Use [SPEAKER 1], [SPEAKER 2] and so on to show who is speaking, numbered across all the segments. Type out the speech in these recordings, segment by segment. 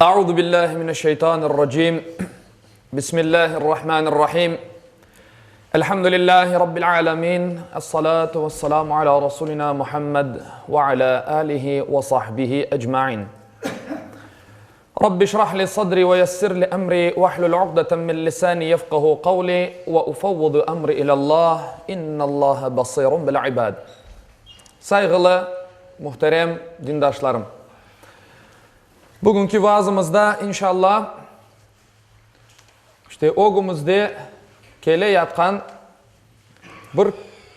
[SPEAKER 1] Auzu billahi mineşşeytanirracim. Bismillahirrahmanirrahim. Elhamdülillahi rabbil alamin. Essalatu vesselamu ala rasulina Muhammed ve ala alihi ve sahbihi ecmain. Rabbi şrah li sadri ve yessir li emri ve hlul uqdeten min lisani yefqahu qavli ve ufevvidu emri ilallah. İnnallaha basirun bil ibad. Sayğılı, muhterem dindaşlarım! Bugünki vaazımızda, inşallah, işte ögümizde kele yatqan bir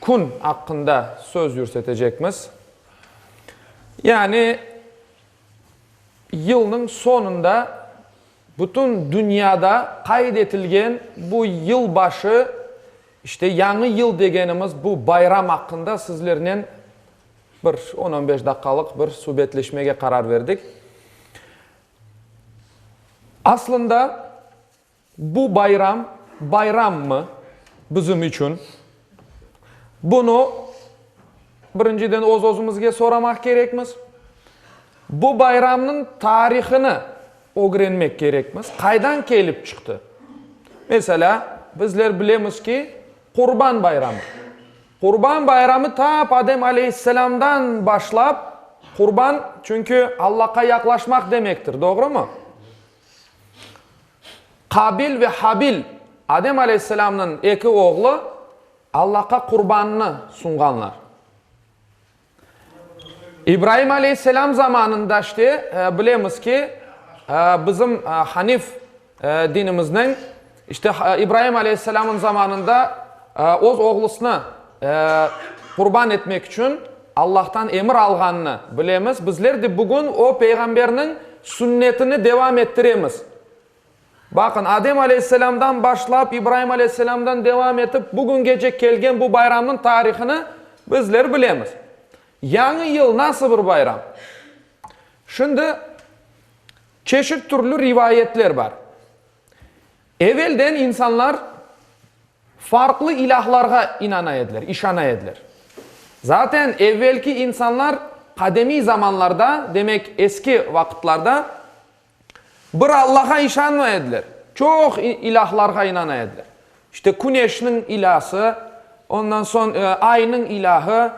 [SPEAKER 1] kün aqqında söz yürsetecekmiz. Yani, yılnıñ soñunda bütün dünyada qayd etilgen bu yılbaşı, işte Yañı yıl degenimiz bu bayram aqqında sizlernen bir on-on beş daqqalıq bir subetleşmege qarar berdik. Aslında bu bayram bayrammı bizim içün? Bunı birinciden öz-özümizge soramaq kerekmiz. Bu bayramnıñ tarihını ögrenmek kerekmiz, qaydan kelip çıqtı? Meselâ, bizler bilemiz ki, Qurban bayramı. Qurban bayramı tap Adem aleyhisselâmdan başlap, qurban, çünki Allahqa yaqlaşmaq demektir, doğrumı? Qabil ve Habil, Adem aleyhisselâmnıñ eki oğlu, Allahqa qurbannı sunğanlar. İbraim aleyhisselâm zamanında işte, bilemiz ki, bizim hanif dinimizniñ, işte İbraim aleyhisselâmın zamanında öz oğlusını qurban etmek içün Allahtan emir alğanını bilemiz. Bizler de bugün o peyğamberniñ sünnetini devam ettiremiz. Baqın, Adem aleyhisselâmdan başlap, İbraim aleyhisselâmdan devam etip, bugüngece kelgen bu bayramnıñ tarihını bizler bilemiz. Yañı yıl nasıl bir bayram? Şimdi çeşit türlü rivayetler bar. Evelden insanlar farqlı ilâhlarğa inana ediler, işana ediler. Zaten evvelki insanlar qademiy zamanlarda, demek eski vaqıtlarda, Bir Allağa işanmay ediler, çoq ilâhlarğa inana ediler. İşte küneşniñ ilâsı, ondan soñ aynıñ ilâhı,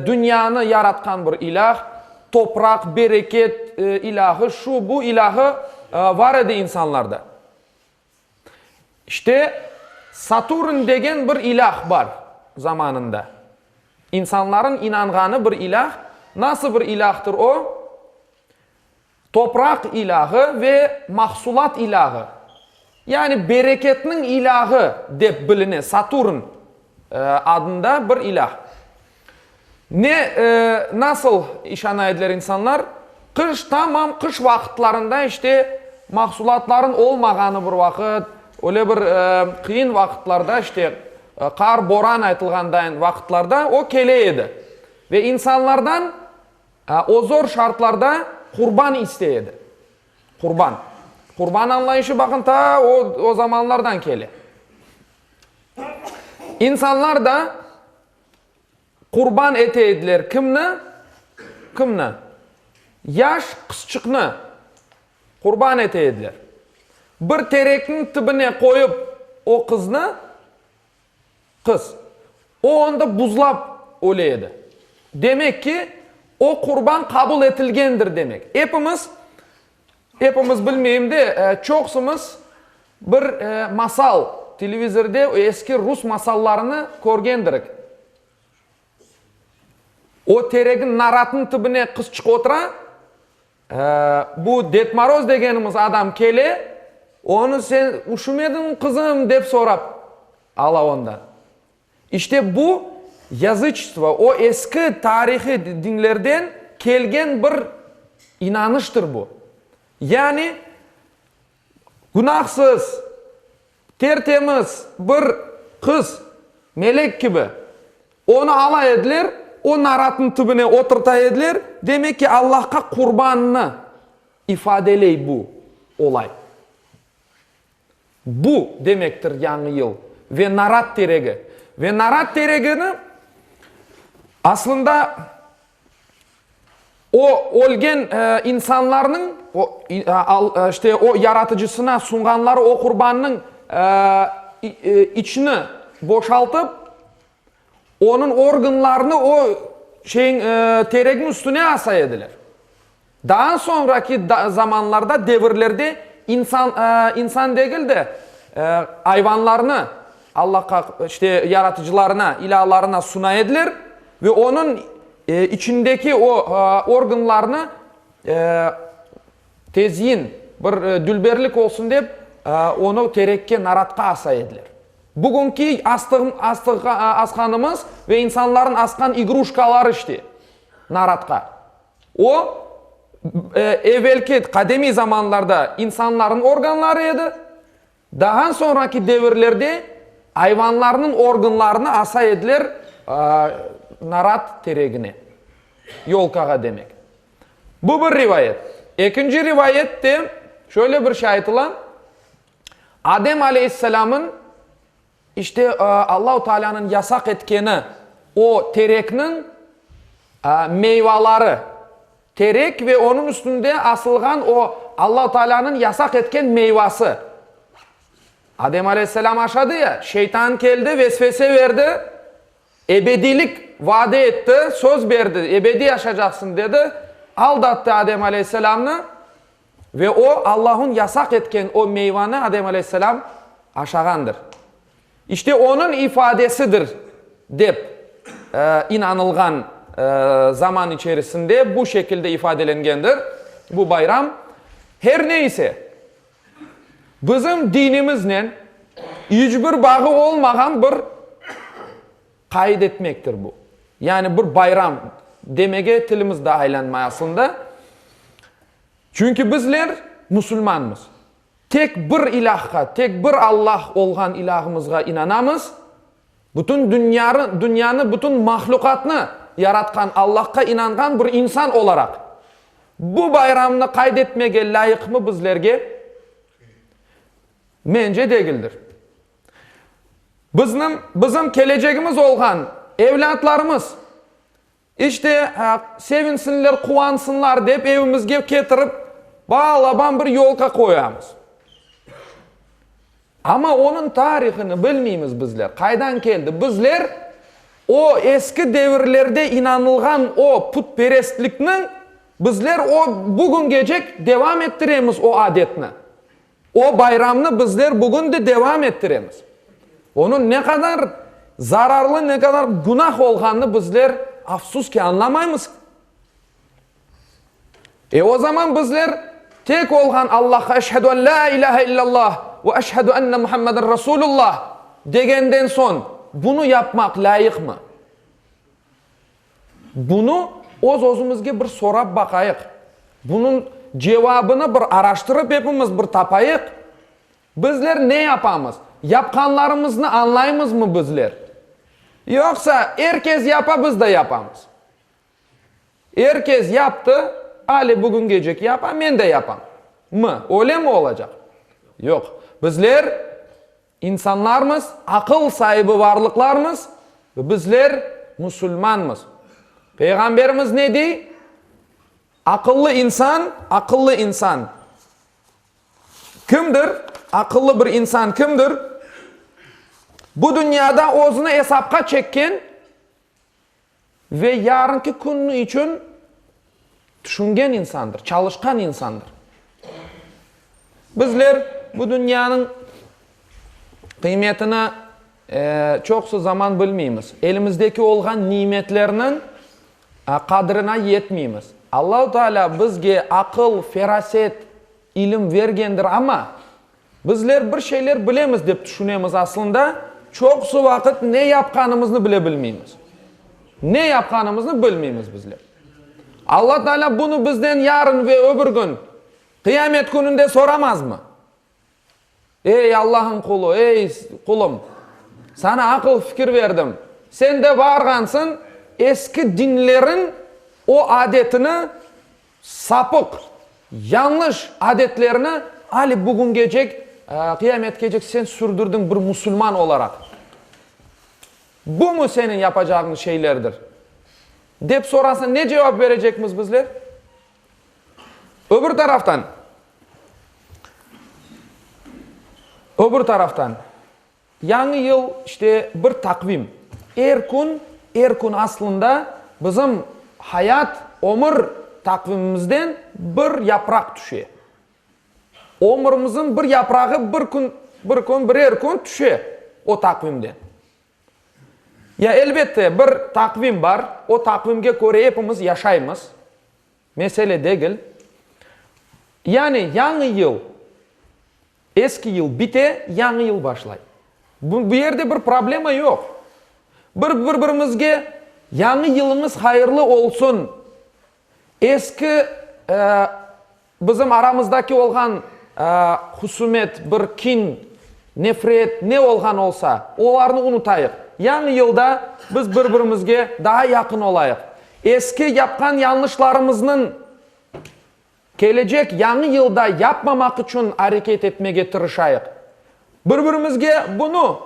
[SPEAKER 1] dünyanı yaratqan bir ilâh, topraq, bereket ilâhı, şu, bu ilâhı var edi insanlarda. İşte Saturn degen bir ilâh bar zamanında. İnsanların inanğanı bir ilâh. Nasıl bir ilâhtır o? Topraq ilâhı ve mahsulat ilâhı, yani bereketniñ ilâhı dep biline Saturn adında bir ilâh. Ne, nasıl işana ediler insanlar? Qış, tamam qış vaqıtlarında, işte, mahsulatların olmağanı bir vaqıt, öyle bir qıyın vaqıtlarda, işte, qar, boran aytılğandayın vaqıtlarda o kele edi. Ve insanlardan O zor şartlarda qurban istey edi. Qurban. Qurban añlayışı, baqın, ta o, o zamanlardan kele. İnsanlar da qurban ete ediler. Kimni? Kimni? Yaş qızçıqnı qurban ete ediler. Bir terekniñ tibine qoyıp o qıznı, Qız. O onda buzlap öle edi. Demek ki, o qurban qabul etilgendir demek. Epimiz, epimiz bilmeyim de, çoqsumız bir masal, televizorde eski rus masallarını körgendirik. O teregin, naratnıñ tübüne qızçıq otura, Bu Ded Moroz degenimiz adam kele, onı sen üşümediñmi, qızım, dep sorap ala ondan. İşte bu yazıçestvo, o eski tarihiy dinlerden kelgen bir inanıştır bu. Yani günahsız, tertemiz bir qız, melek kibi, onı ala ediler, o naratnıñ tübüne oturta ediler, demek ki, Allahqa qurbannı ifadeley bu olay. Bu demektir Yañı yıl ve narat teregi. Ve narat teregini aslında. O ölgen insanlarnıñ, o, işte, o yaratıcısına sunğanları o qurbannıñ içini boşaltıp, onıñ organlarını o şeyiñ, terekniñ üstüne asa ediler. Daa soñraki zamanlarda, devirlerde insan, insan degil de, ayvanlarnı Allahqa, işte, yaratıcılarına, ilâlarına suna ediler ve onıñ içindeki o organlarnı tezyin, bir dülberlik olsun dep, onı terekke, naratqa asa ediler. Bugünki asqanımız ve insanların asqan igruşkaları, işte, naratqa. O, evelki, qadimiy zamanlarda insanların organları edi, daha soñraki devirlerde ayvanlarnıñ organlarını asa ediler narat teregine, yolkağa demek. Bu bir rivayet. Ekinci rivayet de şöyle bir şey aytıla, Adem aleyhisselamın İşte, Allahu Taalânıñ yasaq etkeni o terekniñ meyvaları, terek ve onıñ üstünde asılğan o Allahu Taalânıñ yasaq etken meyvası. Adem aleyhisselâm aşadı ya, şeytan keldi, vesvese berdi, ebediylik vade etti, söz berdi, ebediy yaşacaqsıñ dedi, aldattı Adem aleyhisselâmnı. Ve o, Allah'ın yasaq etken o meyvanı Adem aleyhisselam aşağandır. İşte onıñ ifadesidir dep inanılğan zaman içerisinde bu şekilde ifadelengendir bu bayram. Her ne ise, bizim dinimiznen iç bir bağı olmağan bir qayd etmektir bu. Yani bir bayram demege tilimiz de aylanmay aslında. Çünki bizler musulmanmız. Tek bir ilâhqa, tek bir Allah olğan ilâhımızğa inanamız. Bütün dünyarı, dünyanı, bütün mahlüqatnı yaratqan Allahqa inanğan bir insan olaraq, bu bayramnı qayd etmege lâyıqmı bizlerge? Mence, degildir. Bizniñ, bizim kelecegimiz olğan evlâtlarımız, İşte, sevinsinler, quvansınlar dep evimizge ketirip, balaban bir yolka qoyamız. Amma onıñ tarihini bilmeymiz bizler, qaydan keldi. Bizler o eski devirlerde inanılğan o putperestlikniñ, bizler o bugüngecek devam ettiremiz o adetni. O bayramnı bizler bugün de devam ettiremiz. Onıñ ne qadar zararlı, ne qadar günah olğanını bizler, afsus ki, añlamaymız. E, o zaman bizler tek olğan Allahqa Eşhedü en lâ ilâhe illallah ve eşhedü enne Muhammeden Rasulullah degenden soñ bunı yapmaq lâyıqmı? Bunı öz-özümizge bir sorap baqayıq. Bunıñ cevabını bir araştırıp epimiz bir tapayıq. Bizler ne yapamız? Yapqanlarımıznı añlaymızmı bizler? Yoqsa er kes yapa, biz de yapamız. Er kes yaptı, ale bugüngecek yapa, men de yapam. Mı? Öylemi olacaq? Yoq. Bizler İnsanlarmız, aqıl saibi varlıqlarmız ve bizler musulmanmız. Peyğamberimiz ne dey? Aqıllı insan, aqıllı insan kimdir? Aqıllı bir insan kimdir? Bu dünyada özüni esapqa çekken Ve yarınki kün içün tüşüngen insandır, çalışqan insandır. Bizler bu dünyanıñ qıymetini çoqusı zaman bilmeymiz. Elimizdeki olğan nimetlerniñ qadrına yetmeymiz. Allahu Teala bizge aqıl, feraset, ilim bergendir, amma Bizler bir şeyler bilemiz dep tüşünemiz, aslında, çoqusı vaqıt ne yapqanımıznı bile bilmeymiz. Ne yapqanımıznı bilmeymiz bizler. Alla Teala bunı bizden yarın ve öbür kün, qıyamet kününde soramazmı? Ey, Allah'ın qulu, ey, qulum, sana aqıl-fikir berdim, sen de varğansıñ, eski dinleriñ o adetini Sapıq, yañlış adetlerni ali bugüngecek, qıyametkecek sen sürdürdiñ bir musulman olaraq. Bumı seniñ yapacağıñ şeylerdir? Dep sorasa ne cevap berecekmiz bizler? Öbür taraftan, öbür taraftan, Yañı yıl, işte, bir taqvim. Er kün, er kün aslında bizim hayat, ömür taqvimimizden bir yapraq tüşe. Ömürimizin bir yaprağı bir kün, bir kün, birer kün tüşe o taqvimden. Ya, elbette, bir taqvim bar, o taqvimge köre epimiz yaşaymız. Mesele degil. Yani yañı yıl, eski yıl bite, yañı yıl başlay. Bu yerde bir problema yoq. Bir bir-birimizge yañı yılıñız hayırlı olsun, eski Bizim aramızdaki olğan husumet, bir kin, nefret, ne olğan olsa, olarnı unutayıq. Yañı yılda biz bir-birimizge daa yaqın olayıq. Eski yapqan yañlışlarımıznıñ kelecek yañı yılda yapmamaq içün areket etmege tırışayıq. Bir-birimizge bunı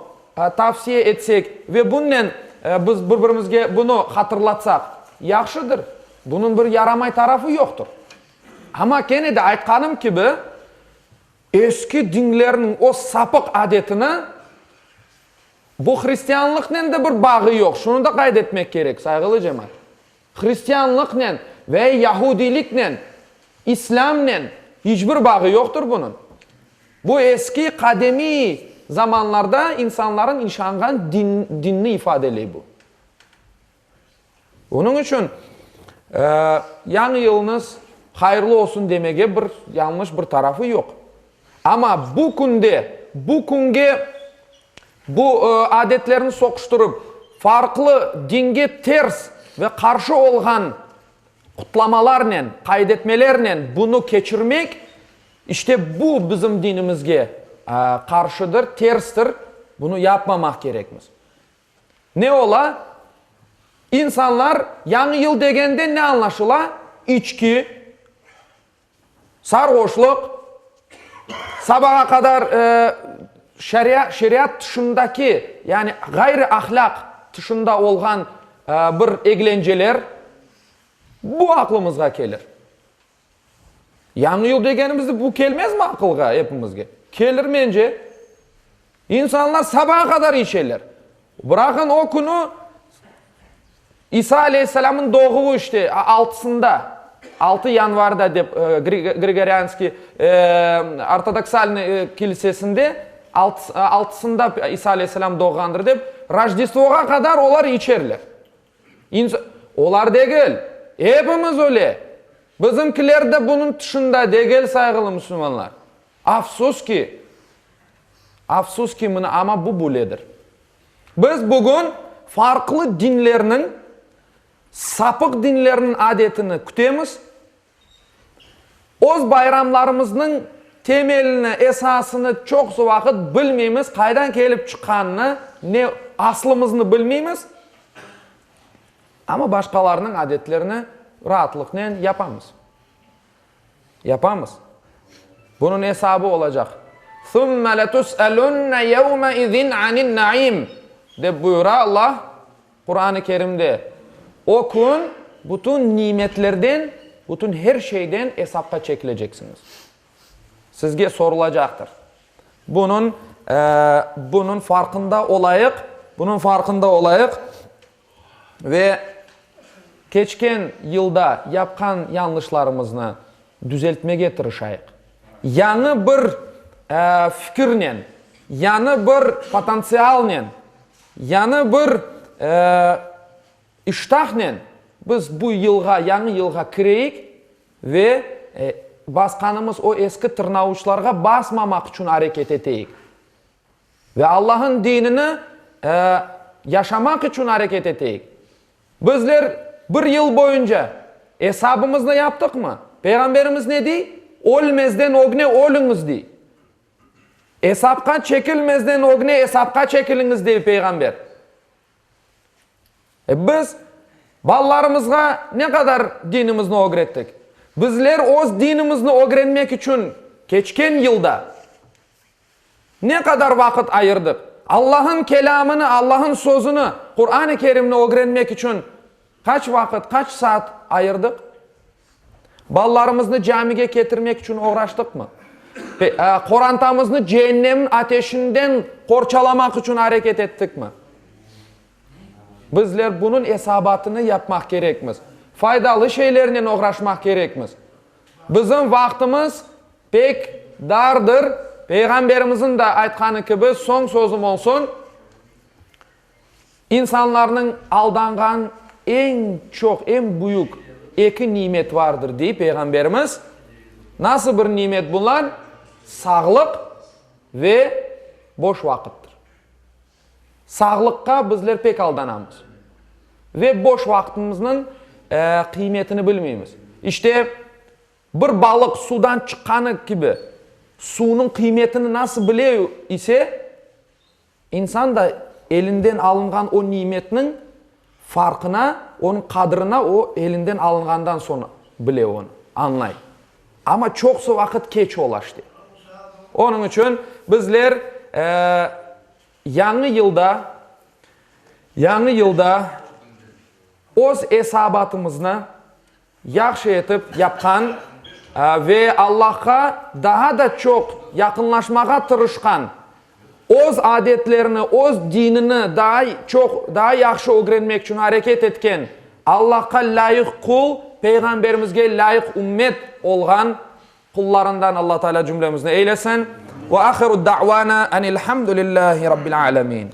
[SPEAKER 1] tavsiye etsek ve bunnen biz bir-birimizge bunı hatırlatsaq, yahşıdır. Bunıñ bir yaramay tarafı yoqtır. Amma kene de aytqanım kibi, eski dinlerniñ o sapıq adetini, bu hristianlıqnen de bir bağı yoq, şunı da qayd etmek kerek, sayğılı cemaat. Hristianlıqnen ve yahudiyliknen, islâmnen hiç bir bağı yoqtır bunıñ. Bu eski, qademiy zamanlarda insanların işanğan din, dinni ifadeley bu. Onıñ içün Yañı yılıñız hayırlı olsun demege bir yañlış bir tarafı yoq. Amma bu künde, bu künge bu adetlerni soquştırıp, farqlı dinge ters ve qarşı olğan qutlamalarnen, qayd etmelernen bunı keçirmek, işte bu bizim dinimizge qarşıdır, terstir, bunı yapmamaq kerekmiz. Ne ola? İnsanlar Yañı yıl degende ne añlaşıla? İçki, sarğoşluq, sabağa qadar şeriat tışındaki, yani ğayrı ahlâq tışında olğan bir eglenceler, bu aqlımızğa kelir. Yañı yıl degenimizde bu kelmezmi aqılğa epimizge? Kelir mence. İnsanlar sabağa qadar içeler. Bıraqın o künü İsa aleyhisselamnıñ doğuvı işte altısında, 6 yanvarda dep Grigorianskiy ortodoksalnıy kilisesinde altısında İsa aleyhisselam doğğandır dep, Rojdestvoğa qadar olar içerler. Olar degil, epimiz öyle. Bizimkiler de bunıñ tışında degil, sayğılı musulmanlar. Afsus ki, afsus ki, mına, amma bu böyledir. Biz bugün farqlı dinlerniñ, sapıq dinlerniñ adetini kütemiz, Öz bayramlarımıznıñ temelini, esasını çoqusı vaqıt bilmeymiz, qaydan kelip çıqqanını, ne aslımıznı bilmeymiz, amma başqalarınıñ adetlerini raatlıqnen yapamız. Yapamız. Bunıñ esabı olacaq. Sümme letus'elunne yevme izin anin-naim, dep buyura Allah Quran-ı Kerimde, O kün bütün nimetlerden, bütün her şeyden esapqa çekileceksiñiz. Sizge sorulacaqtır. Bunıñ, bunıñ farqında olayıq, bunıñ farqında olayıq ve keçken yılda yapqan yañlışlarımıznı düzeltmege tırışayıq. Yañı bir fikirnen, yañı bir potantsialnen Yañı bir iştahnen biz bu yılğa, yañı yılğa kireyik ve basqanımız o eski tırnavuçlarğa basmamaq içün areket eteyik. Ve Allah'ın dinini yaşamaq içün areket eteyik. Bizler bir yıl boyunca esabımıznı yaptıqmı? Peyğamberimiz ne dey? Ölmezden ögne ölüñiz dey. Esapqa çekilmezden ögne esapqa çekiliñiz, dey Peyğamber. E biz balalarımızğa ne qadar dinimizni ögrettik? Bizler öz dinimizni ögrenmek içün keçken yılda ne qadar vaqıt ayırdıq? Allah'ın kelâmını, Allah'ın sözüni, Quran-ı Kerimni ögrenmek içün qaç vaqıt, qaç saat ayırdıq? Balalarımıznı camige ketirmek içün oğraştıqmı? Qorantamıznı ceennemniñ ateşinden qorçalamaq içün areket ettikmi? Bizler bunıñ esabatını yapmaq kerekmiz. Faydalı şeylernen oğraşmaq kerekmiz. Bizim vaqtımız pek dardır. Peyğamberimizniñ de aytqanı kibi, soñ sözüm olsun, İnsanlarnıñ aldanğan eñ çoq, eñ büyük eki nimet vardır, dey Peyğamberimiz. Nasıl bir nimet bunlar? Sağlıq ve boş vaqıttır. Sağlıqqa bizler pek aldanamız ve boş vaqtımıznıñ qıymetini bilmeymiz. İşte, bir balıq suvdan çıqqanı kibi, suvnıñ qıymetini nasıl bile ise, İnsan da elinden alınğan o nimetniñ farqına, onıñ qadrına o elinden alınğandan soñ bile onı, añlay. Amma çoqusı vaqıt keç ola işte. Onıñ içün bizler yañı yılda, yañı yılda öz esabatımıznı Yahşı etip yapqan ve Allahqa daa da çoq yaqınlaşmağa tırışqan, öz adetlerini, öz dinini daa çoq, daa yahşı ögrenmek içün areket etken, Allahqa lâyıq qul, Peyğamberimizge lâyıq ümmet olğan qullarından Allah Teala cümlemizni eylesin. Ve ahiru da'vana enilhamdülillahi rabbil alemin.